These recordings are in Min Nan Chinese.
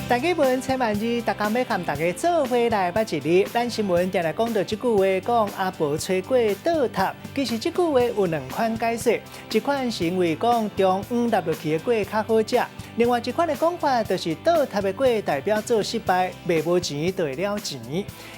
大家文千萬字，逐工欲共大家做伙來捌一字。咱新聞定來講到這句話，講阿婆吹粿倒塔。其實這句話有兩款解釋，一款是因為講中央納落去的粿較好食，另外一款的講法就是倒塔的粿代表做失敗，賣無錢就會了錢。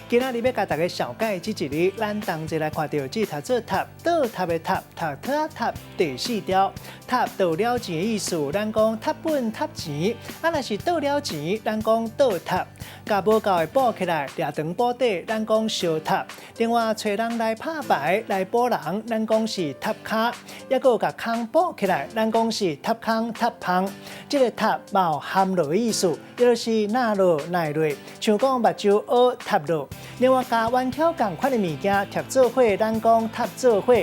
今仔日欲共大家紹介這一字，咱同齊來看著這讀做塔，倒塔的塔，讀塔塔第四調，塔倒了錢的意思，咱講塔本塔錢，啊若是倒了錢，咱講倒塔，共無夠的補起來，掠長補短，咱講相塔。另外，揣人來拍牌來補人，咱講是塔跤，抑閣有共空補起來，咱講是塔空塔芳。這个塔嘛有含落的意思，也就是納落奈落，像講目睭烏塌落。另外，共彎曲仝款的物件疊做伙，咱講塔做伙。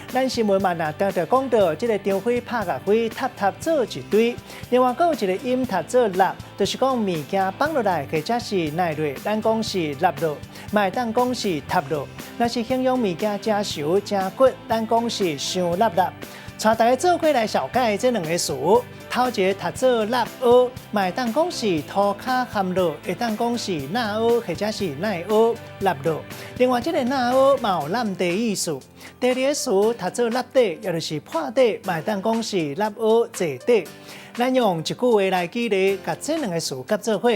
咱新聞嘛，若常常講到這个張飛拍共飛，塔塔做一堆。另外，閣有一个音讀做納，就是講物件放落來或者是奈落，咱講是納落，嘛會當講是塔落。若是形容物件誠泅誠骨，咱講是傷納納。帶大家做伙來紹介這兩个詞，頭一个讀做納烏，嘛會當講是塗跤含落，會當講是納烏或者是奈烏納落。另外，這个納烏嘛有攬地意思。第二个詞讀做納底，也就是破底，嘛會當講是納烏坐底。咱用一句話來舉例，共這兩个詞結做伙。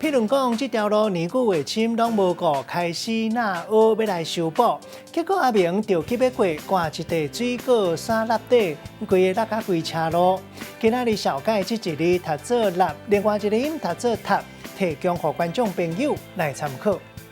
譬如講，這條路年久月深，攏無顧，開始納烏欲來修補，結果阿明就急欲過，掛一塊水果衫納底，規个落甲規車路。今仔日紹介這一字讀做納，另外一个音讀做塔，提供予觀眾朋友來參考。